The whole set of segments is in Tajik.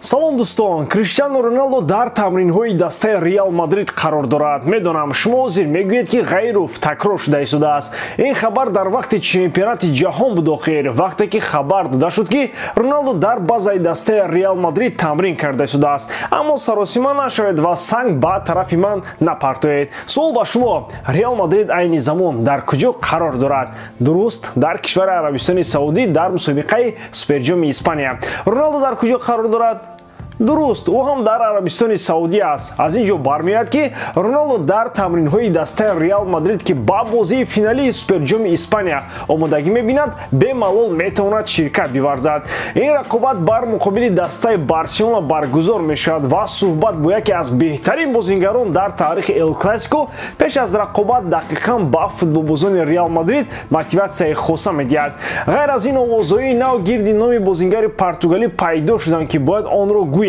Салом дӯстон, Криштиану Роналдо дар тамринҳои дастаи Реал Мадрид қарор дорад. Медонам, шумо ҳозир мегӯед, ки Ғайров такрор шуда истодааст. Ин хабар дар вақти чемпионати ҷаҳон буд охир, вақте ки хабар дода шуд, ки Роналдо дар базаи дастаи Реал Мадрид тамрин карда истодааст. Аммо саросима нашавед ва санг ба тарафи ман напартоед. Суол ба шумо: Реал Мадрид айни замон дар куҷо қарор дорад? Дуруст, дар кишвари Арабистони Саудӣ дар мусобиқаи Суперҷоми Испания. Роналдо дар куҷо қарор дорад? Дуруст, ӯ ҳам дар Арабистони Саудӣ аст. Аз ин ҷо бармеояд, ки Роналдо дар тамринҳои дастаи Реал Мадрид, ки ба бозии финалии Суперҷоми Испания омодагӣ мебинад, бемалол метавонад ширкат биварзад. Ин рақобат бар муқобили дастаи Барселона баргузор мешавад ва суҳбат бо яке аз беҳтарин бозингарон дар таърихи Эл Классико пеш аз рақобат дақиқан ба футболбозони Реал Мадрид мотиватсияи хоса медиҳад. Ғайр аз ин, овозҳои нав гирди номи бозингари португалӣ пайдо шуданд, ки бояд онро гӯем.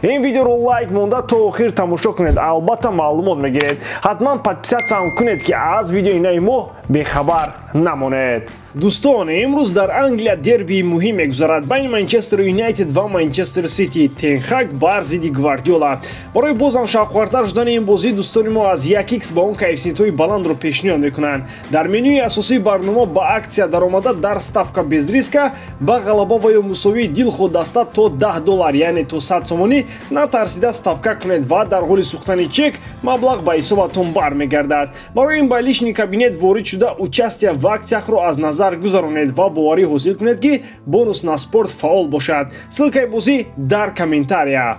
Ин видеоро лайк монда то охир тамошо кунед, албатта маълумот мегиред. Ҳатман подписаться ҳам кунед, ки аз видеои нави мо бехабар намонед. Дӯстон, имрӯз дар Англия дербии муҳим мегузарад байни Манчестер Юнайтед ва Манчестер Сити. Тен Хаг бар зидди Гвардиола. Барои бозам шавқовартар шудани ин бозӣ, дӯстони мо аз 1x ба он коэффисиентҳои баландро пешниҳод мекунанд. Дар менюи асосии барнома ба акция даромада, дар ставка без риска ба ғалаба ва ё мусовии дилхоҳ даста то $10, яъне то 100 сомонӣ натарсида ставка кунед ва дар ҳоли сӯхтани чек маблағ ба ҳисобатон бармегардад. Барои ин ба личный кабинет ворид шуда, участие в акциях ро аз назар гузаронед ва боварӣ ҳосил кунед, ки бонус на спорт фаъол бошад. Ссылка и бозӣ дар комментария.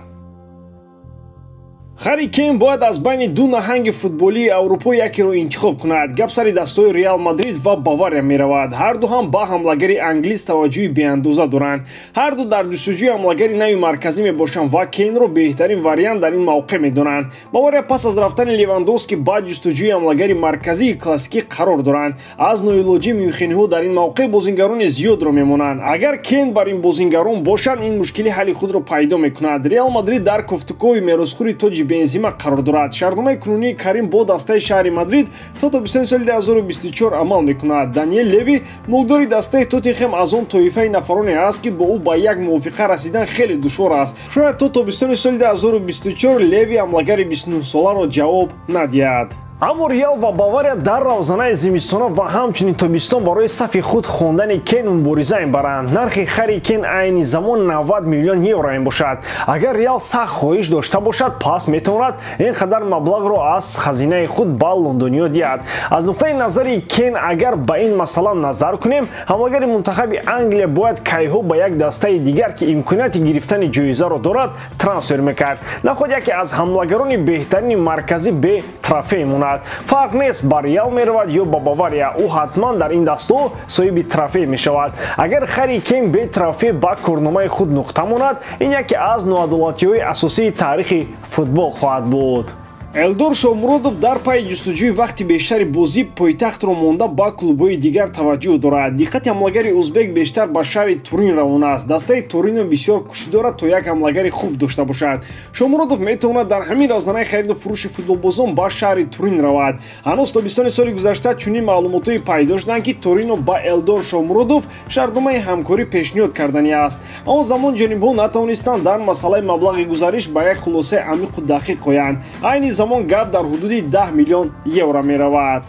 Харри Кейн бояд аз байни ду наҳанги футболии Аврупо якеро интихоб кунад. Гап сари дастҳои Реал Мадрид ва Бавария меравад. Ҳарду ҳам ба ҳамлагари англис таваҷҷӯҳи беандоза доранд. Ҳарду дар ҷустуҷӯи ҳамлагари нави марказӣ мебошанд ва Кейнро беҳтарин вариант дар ин мавқеъ медонанд. Бавария пас аз рафтани Левандовски ба ҷустуҷӯи ҳамлагари марказии классикӣ қарор доранд. Аз ноилоҷӣ мюнхениҳо дар ин мавқеъ бозингарони зиёдро мемонанд. Агар Кейн бар ин бозингарон бошанд, ин мушкилӣ ҳалли худро пайдо мекунад. Реал Мадрид дар кофтукови меросхӯри тоҷи Бензима қарор дорад. Шартномаи кунунии Карим бо дастаи шаҳри Мадрид то тобистони соли 2024 амал мекунад. Даниел Леви, мулкдори дастаи Тоттенхем, аз он тоифаи нафароне аст, ки бо ӯ ба як мувофиқа расидан хеле душвор аст. Шояд то тобистони соли 2024 Леви ҳамлагари 29-соларо ҷавоб надиҳад. Аммо Реал ва Бавария дар равзанаи зимистона ва ҳамчунин тобистон барои сафи худ хондани Кен мубориза мебаранд. Нархи хари Кен айни замон 90 миллион евро мебошад. Агар Реал сахт хоҳиш дошта бошад, пас метавонад ин қадар маблағро аз хазинаи худ ба лондониё диҳад. Аз нуқтаи назари Кен агар ба ин масъала назар кунем, ҳамлагари мунтахаби Англия бояд кайҳо ба як дастаи дигар, ки имконияти гирифтани ҷоизаро дорад, трансфер мекард. Наход яке аз ҳамлагарони беҳтарини марказӣ бе трофей монад. Фарқ нест, ба Реал меравад ё ба Бавария, ӯ ҳатман дар ин дастҳо соҳиби трофей мешавад. Агар Харри Кейн бе трофей ба корномаи худ нуқта монад, ин яке аз ноадолатиҳои асосии таърихи футбол хоҳад буд. Элдор Шомуродов дар пайи ҷустуҷӯи вақти бештари бозӣ пойтахтро монда ба клубҳои дигар таваҷҷӯҳ дорад. Диққати ҳамлагари узбек бештар ба шаҳри Турин равона аст. Дастаи Торино бисёр кӯшиш дорад, то як ҳамлагари хуб дошта бошад. Шомуродов метавонад дар ҳамин равзанаи хариду фурӯши футболбозон ба шаҳри Турин равад. Ҳанӯз тобистони соли гузашта чунин маълумотҳое пайдо шуданд, ки Торино ба Элдор Шомуродов шартномаи ҳамкорӣ пешниҳод карданӣ аст. Аммо замон ҷонибҳо натавонистанд дар масъалаи маблағи гузариш ба як хулосаи амиқу дақиқ оянд. Айни замон гап дар ҳудуди 10 миллион евро меравад.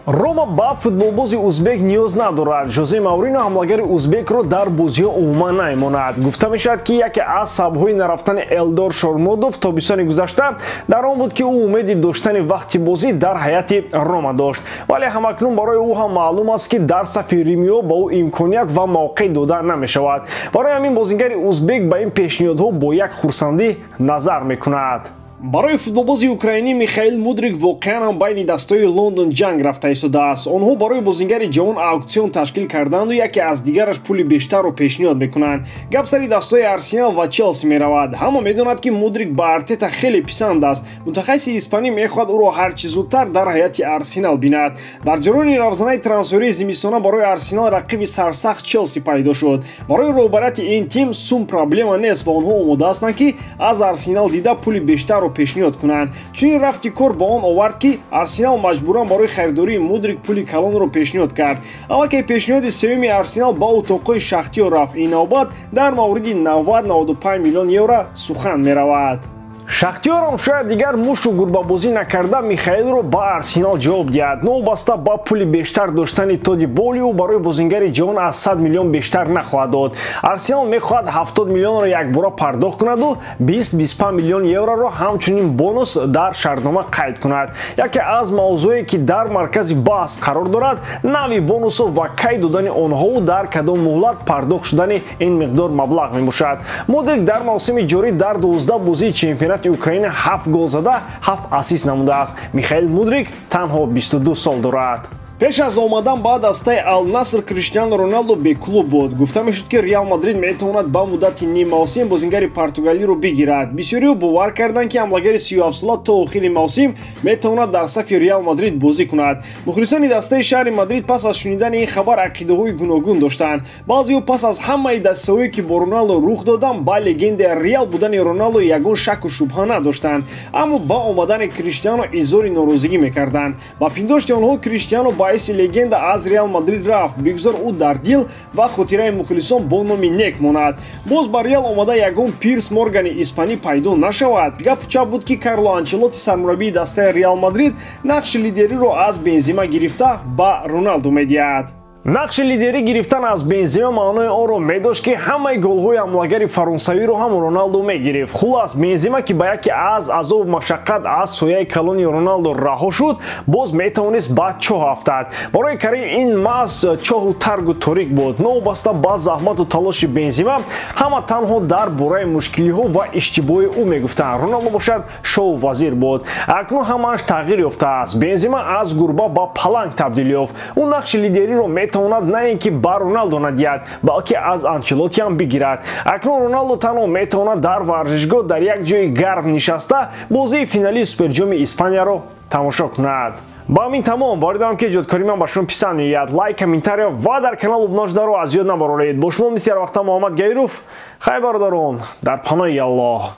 Рома ба футболбози узбек ниёз надорад. Жозе Маурино ҳамлагари узбекро дар бозиҳо умуман намемонад. Гуфта мешавад, ки яке аз сабабҳои нарафтани Элдор Шормодов тобистони гузашта дар он буд, ки ӯ умеди доштани вақти бозӣ дар ҳайати Рома дошт. Вале ҳамакнун барои ӯ ҳам маълум аст, ки дар сафи римиё ба ӯ имконият ва мавқеъ дода намешавад. Барои ҳамин бозингари узбек ба ин пешниҳодҳо бо як хурсандӣ назар мекунад. Барои футболбози украинӣ Михаил Мудрик воқеан ҳам байни дастҳои Лондон ҷанг рафта истодааст. Онҳо барои бозингари ҷавон ауксион ташкил карданду яке аз дигараш пули бештарро пешниҳод мекунанд. Гап сари дастҳои Арсенал ва Челси меравад. Ҳама медонад, ки Мудрик ба Артета хеле писанд аст. Мутахассиси испанӣ мехоҳад ӯро ҳарчи зудтар дар ҳайати Арсенал бинад. Дар ҷараёни равзанаи трансферии зимистона барои Арсенал рақиби сарсахт Челси пайдо шуд. Барои роҳбарияти ин тим сум проблема нест ва онҳо омода ҳастанд, ки аз Арсенал дида пули бештарро пешинаро пешниҳод кунанд. Чунин рафти кор ба он овард, ки Арсенал маҷбуран барои харидории Мудрик пули калонро пешниҳод кард. Аллакай пешниҳоди сеюми Арсенал ба утоқҳои Шахтиёр рафт. Ин навбат дар мавриди 90-95 миллион евро сухан меравад. Шахтиёрам шояд дигар мушу гурбабозӣ накарда Михаилро ба Арсенал ҷавоб диҳад. Новобаста ба пули бештар доштани Тоди Болиу барои бозингари ҷавон аз 100 миллион бештар нахоҳад дод. Арсенал мехоҳад 70 миллионро якбора пардохт кунаду 20-25 миллион евроро ҳамчунин бонус дар шартнома қайд кунад. Яке аз мавзӯе, ки дар маркази баҳс қарор дорад, нави бонусҳо ва кай додани онҳову дар кадом муҳлат пардохт шудани ин миқдор маблағ мебошад. Мудрик дар мавсими ҷорӣ дар 12 бозии чемпионати Украина 7 гол зада, 7 ассист намудааст. Михаил Мудрик танҳо 22 сол дорад. Пеш аз омадан ба дастаи Ал-Наср Криштиану Роналдо беклуб буд. Гуфта мешуд, ки Реал Мадрид метавонад ба муддати ним мавсим бозингари португалиро бигирад. Бисёриҳо бовар карданд, ки ҳамлагари 37-сола то охири мавсим метавонад дар сафи Реал Мадрид бозӣ кунад. Мухлисони дастаи шаҳри Мадрид пас аз шунидани ин хабар ақидаҳои гуногун доштанд. Баъзеҳо пас аз ҳамаи дастаҳое, ки бо Роналдо рух доданд, ба легендаи Реал будани Роналдо ягон шаку шубҳа надоштанд, аммо ба омадани Криштиану изҳори норозигӣ мекарданд. Ба пиндошти онҳо Криштиану баъиси легенда аз Реал Мадрид рафт, бигзор ӯ дар дил ва хотираи мухлисон бо номи нек монад. Боз ба Реал омада ягон Пирс Моргани испанӣ пайдо нашавад. Гапу чап буд, ки Карло Анчелотти, сармураббии дастаи Реал Мадрид, нақши лидериро аз Бензима гирифта ба Роналдо медиҳад. Нақши лидерӣ гирифтан аз Бензима маънои онро медошт, ки ҳамаи голҳои ҳамлагари фаронсавиро ҳам Роналдо мегирифт. Хулас, Бензима, ки ба яке аз азобу машаққат аз сояи калони Роналдо раҳо шуд, боз метавонист ба чоҳ афтад. Барои Карим ин маҳз чоҳу таргу торик буд. Новобаста ба заҳмату талоши Бензима, ҳама танҳо дар бораи мушкилиҳо ва иштибоҳи ӯ мегуфтанд. Роналдо бошад шоҳу вазир буд. Акнун ҳамааш тағйир ёфтааст. Бензима аз гурба ба паланг табдил ёфт. Ӯ нақши лидериро метавонад на ин ки ба Роналдо надиҳад, балки аз Анчелотти ҳам бигирад. Акнун Роналдо танҳо метавонад дар варзишгоҳ дар як ҷои гарм нишаста бозии финалии суперҷоми Испанияро тамошо кунад. Ба ҳамин тамом. Воридам, ки эҷодкории ман ба шумо писанд меояд. Лайк, комментария ва дар канал обуна шударо аз ёд набароред. Бо шумо мисли ҳар вақта Муҳаммад Гаиров. Хайр, бародарон, дар паноҳи Аллоҳ.